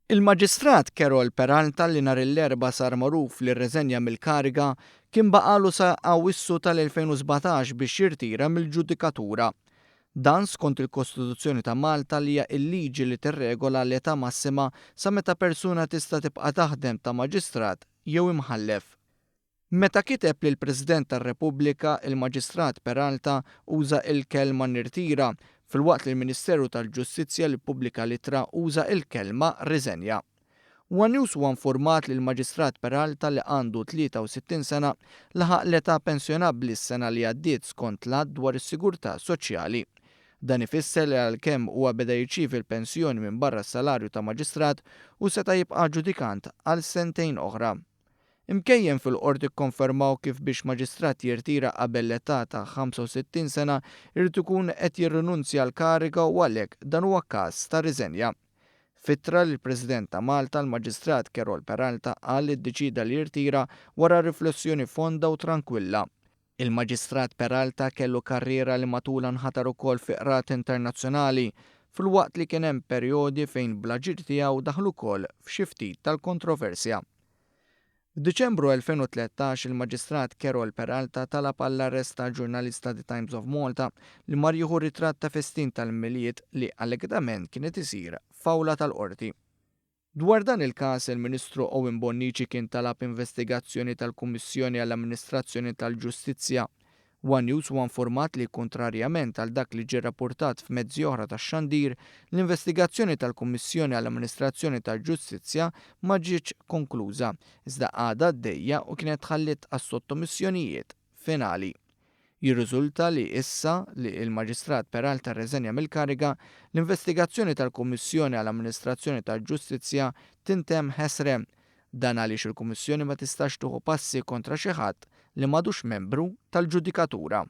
Il-Maġistrat Carol Peralta li nhar l-Erbgħa sar magħruf li rreżenja mill-kariga kien baqalu sa Awwissu tal-2017 biex jirtira mill-ġudikatura. Dan skont il-Kostituzzjoni ta' Malta li hija l-liġi li tirregola l-età massima sa meta persuna tista' tibqa' taħdem ta' maġistrat jew imħallef. Meta kiteb lill-President tar-Repubblika, il-Maġistrat Peralta uża l-kelma nirtira, filwaqt li l-Ministeru tal-Ġustizzja li ppubblika l-ittra uża l-kelma riżenja. One News huwa nfurmat li l-Maġistrat Peralta li għandu 63 sena laħaq l-età pensjonabbli s-sena li għaddiet skont l-Att dwar is-Sigurtà Soċjali. Dan ifisser li għalkemm huwa beda jirċievi l-pensjoni minbarra s-salarju ta' maġistrat, hu seta' jibqa' ġudikant għal sentejn oħra. Imkejjen fil-Qorti kkonfermaw kif biex maġistrat jirtira qabel l-età ta' 65 sena jrid ikun qed jirrinunzja l-kariga u għalhekk dan huwa każ ta' riżenja. F'ittra lill-President ta' Malta, l-Maġistrat Carol Peralta qal li ddeċieda li jirtira wara riflessjoni fonda u trankwilla. Il-Maġistrat Peralta kellu karriera li matulha nħatar ukoll fi qrati internazzjonali, filwaqt li kien hemm perjodi fejn bl-aġir tiegħu daħal ukoll f'xi ftit tal-kontroversja. F'Diċembru 2013 il-Maġistrat Carol Peralta talab għall-arrest tal-ġurnalist ta' The Times of Malta li mar jieħu ritratt ta' festin tal-Milied li allegatament kien qed isir f'awla tal-Qorti. Dwar dan il-każ, il-Ministru Owen Bonnici kien talab investigazzjoni tal-Kummissjoni għall-Amministrazzjoni tal-Ġustizzja. One News huwa nfurmat li kuntrarjament għal dak li ġie rrappurtat f'mezzi oħra tax-xandir, l-investigazzjoni tal-Kummissjoni għall-Amministrazzjoni tal-Ġustizzja ma ġietx konkluża, iżda għadha għaddejja u kienet tħalliet għas-sottomissjonijiet finali. Jirriżulta li issa li l-Maġistrat Peralta rreżenja mill-kariga, l-investigazzjoni tal-Kummissjoni għall-Amministrazzjoni tal-Ġustizzja tintemm ħesrem. Dan għaliex il-Kummissjoni ma tistax tieħu passi kontra xi ħadd li m'għadux membru tal-ġudikatura.